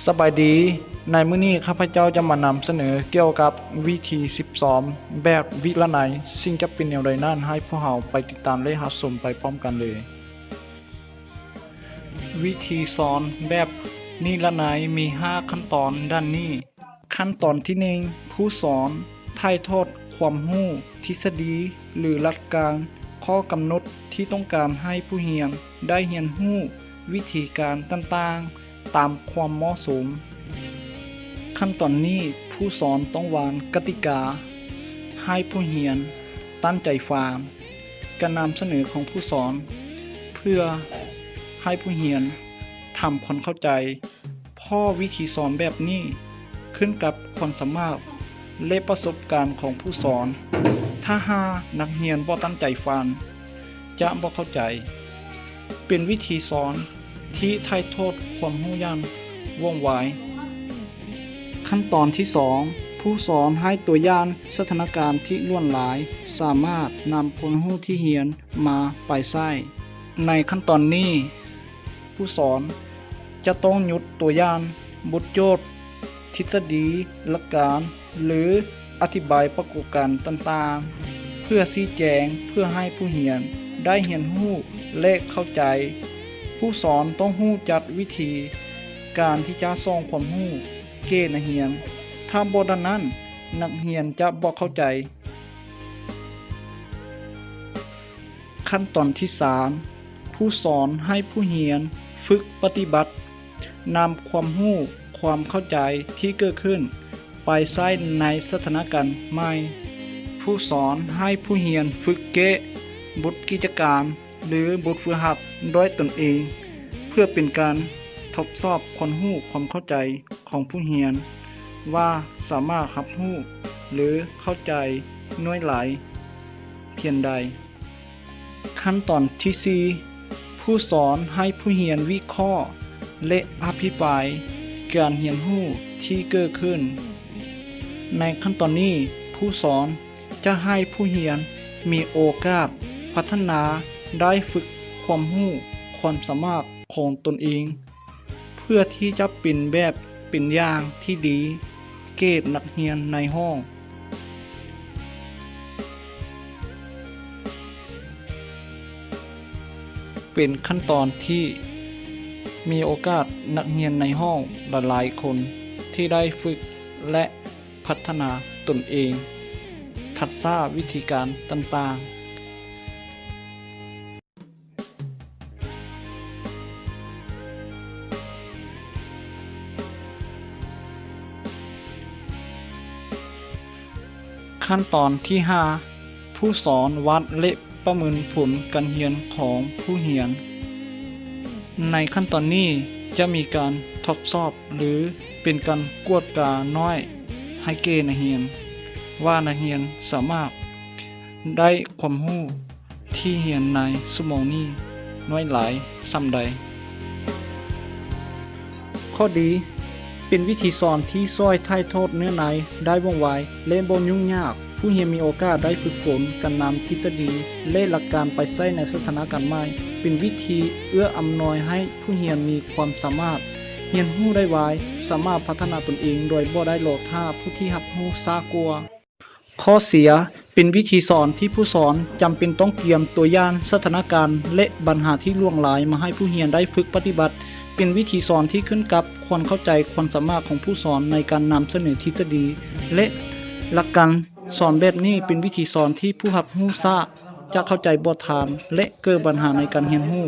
ສະບາຍດີ, ໃນມື້ນີ້ຂ້າພະເຈົ້າຈະມານຳສະເໜີກ່ຽວກັບວິທີສິບສອນແບບວິລະໄນ, ສິ່ງຈະເປັນແນວໃດນັ້ນ ໃຫ້ພວກເຮົາໄປຕິດຕາມ ແລະ ຮັບຊົມໄປພ້ອມກັນເລີຍ. ວິທີສອນແບບນິລະໄນມີຫ້າຂັ້ນຕອນດັ່ງນີ້. ຂັ້ນຕອນທີໜຶ່ງ, ຜູ້ສອນຖ່າຍທອດຄວາມຮູ້ທິດສະດີ ຫຼື ຫຼັກການ, ຂໍ້ກຳນົດທີ່ຕ້ອງການໃຫ້ຜູ້ຮຽນໄດ້ຮຽນຮູ້ວິທີການຕ່າງໆຕາມຄວາມເໝາະສົມ. ຂັ້ນຕອນນີ້, ຜູ້ສອນຕ້ອງວາງກະຕິກາໃຫ້ຜູ້ຮຽນຕັ້ງໃຈຟັງການນຳສະເໜີຂອງຜູ້ສອນ ເພື່ອໃຫ້ຜູ້ຮຽນທຳຄວາມເຂົ້າໃຈ. ເພາະວິທີສອນແບບນີ້ຂຶ້ນກັບຄວາມສາມາດ ແລະ ປະສົບການຂອງຜູ້ສອນ. ຖ້າຫາກນັກຮຽນບໍ່ຕັ້ງໃຈຟັງ, ຈະບໍ່ເຂົ້າໃຈ. ເປັນວິທີສອນທີ່ຖ່າຍທອດຄວາມຮູ້ຢ່າງວ່ອງໄວ. ຂັ້ນຕອນທີສອງ, ຜູ້ສອນໃຫ້ຕົວຢ່າງສະຖານະການທີ່ຫຼວງຫຼາຍ, ສາມາດນຳຄວາມຮູ້ທີ່ຮຽນມາໄປໃຊ້. ໃນຂັ້ນຕອນນີ້, ຜູ້ສອນຈະຕ້ອງຍົກຕົວຢ່າງບົດໂຈດ, ທິດສະດີ, ຫຼັກການ ຫຼື ອະທິບາຍປາກົດການຕ່າງໆ ເພື່ອຊີ້ແຈງ, ເພື່ອໃຫ້ຜູ້ຮຽນໄດ້ຮຽນຮູ້ ແລະ ເຂົ້າໃຈ. ຜູ້ສອນຕ້ອງຮູ້ຈັກວິທີການທີ່ຈະສົ່ງຄວາມຮູ້ແກ່ນັກຮຽນ. ຖ້າບໍ່ດັ່ງນັ້ນ, ນັກຮຽນຈະບໍ່ເຂົ້າໃຈ. ຂັ້ນຕອນທີສາມ, ຜູ້ສອນໃຫ້ຜູ້ຮຽນຝຶກປະຕິບັດນຳຄວາມຮູ້, ຄວາມເຂົ້າໃຈທີ່ເກີດຂຶ້ນໄປໃຊ້ໃນສະຖານະການໃໝ່. ຜູ້ສອນໃຫ້ຜູ້ຮຽນຝຶກແກ້ບົດກິດຈະການ ຫຼື ບົດຝຶກຫັດດ້ວຍຕົນເອງ ເພື່ອເປັນການທົດສອບຄວາມຮູ້, ຄວາມເຂົ້າໃຈຂອງຜູ້ຮຽນ ວ່າສາມາດຮັບຮູ້ ຫຼື ເຂົ້າໃຈໜ້ອຍຫຼາຍພຽງໃດ. ຂັ້ນຕອນທີສີ່, ຜູ້ສອນໃຫ້ຜູ້ຮຽນວິເຄາະ ແລະ ອະພິປາຍການຮຽນຮູ້ທີ່ເກີດຂຶ້ນ. ໃນຂັ້ນຕອນນີ້, ຜູ້ສອນຈະໃຫ້ຜູ້ຮຽນມີໂອກາດພັດທະນາ, ໄດ້ຝຶກຄວາມຮູ້, ຄວາມສາມາດຂອງຕົນເອງ ເພື່ອທີ່ຈະເປັນແບບເປັນຢ່າງທີ່ດີແກ່ນັກຮຽນໃນຫ້ອງ. ເປັນຂັ້ນຕອນທີ່ມີໂອກາດນັກຮຽນໃນຫ້ອງຫຼາຍໆຄົນທີ່ໄດ້ຝຶກ ແລະ ພັດທະນາຕົນເອງ, ທັກສະວິທີການຕ່າງໆ. ຂັ້ນຕອນທີຫ້າ, ຜູ້ສອນວັດ ແລະ ປະເມີນຜົນການຮຽນຂອງຜູ້ຮຽນ. ໃນຂັ້ນຕອນນີ້ຈະມີການທົດສອບ ຫຼື ເປັນການກວດການ້ອຍໃຫ້ແກ່ນັກຮຽນ ວ່ານັກຮຽນສາມາດໄດ້ຄວາມຮູ້ ທີ່ຮຽນໃນຊົ່ວໂມງນີ້ນ້ອຍຫຼາຍສ່ຳໃດ. ຂໍ້ດີ, ເປັນວິທີສອນທີ່ຊ່ວຍຖ່າຍທອດເນື້ອໃນໄດ້ວ່ອງໄວ ແລະ ບໍ່ຫຍຸ້ງຍາກ. ຜູ້ຮຽນມີໂອກາດໄດ້ຝຶກຝົນການນຳທິດສະດີ ແລະ ຫຼັກການໄປໃຊ້ໃນສະຖານະການໃໝ່. ເປັນວິທີເອື້ອອຳນວຍໃຫ້ຜູ້ຮຽນມີຄວາມສາມາດຮຽນຮູ້ໄດ້ໄວ, ສາມາດພັດທະນາຕົນເອງໂດຍບໍ່ໄດ້ລໍຖ້າຜູ້ທີ່ຮັບຮູ້ຊ້າກວ່າ. ຂໍ້ເສຍ, ເປັນວິທີສອນທີ່ຜູ້ສອນຈຳເປັນຕ້ອງກຽມຕົວຢ່າງສະຖານະການ ແລະ ບັນຫາທີ່ຫຼວງຫຼາຍມາໃຫ້ຜູ້ຮຽນໄດ້ຝຶກປະຕິບັດ. ເປັນວິທີສອນທີ່ຂຶ້ນກັບຄວາມເຂົ້າໃຈ, ຄວາມສາມາດຂອງຜູ້ສອນໃນການນຳສະເໜີທິດສະດີ ແລະ ຫຼັກການ. ສອນແບບນີ້ເປັນວິທີສອນທີ່ຜູ້ຮັບຮູ້ຊ້າຈະເຂົ້າໃຈບໍ່ທັນ ແລະ ເກີດບັນຫາໃນການຮຽນຮູ້.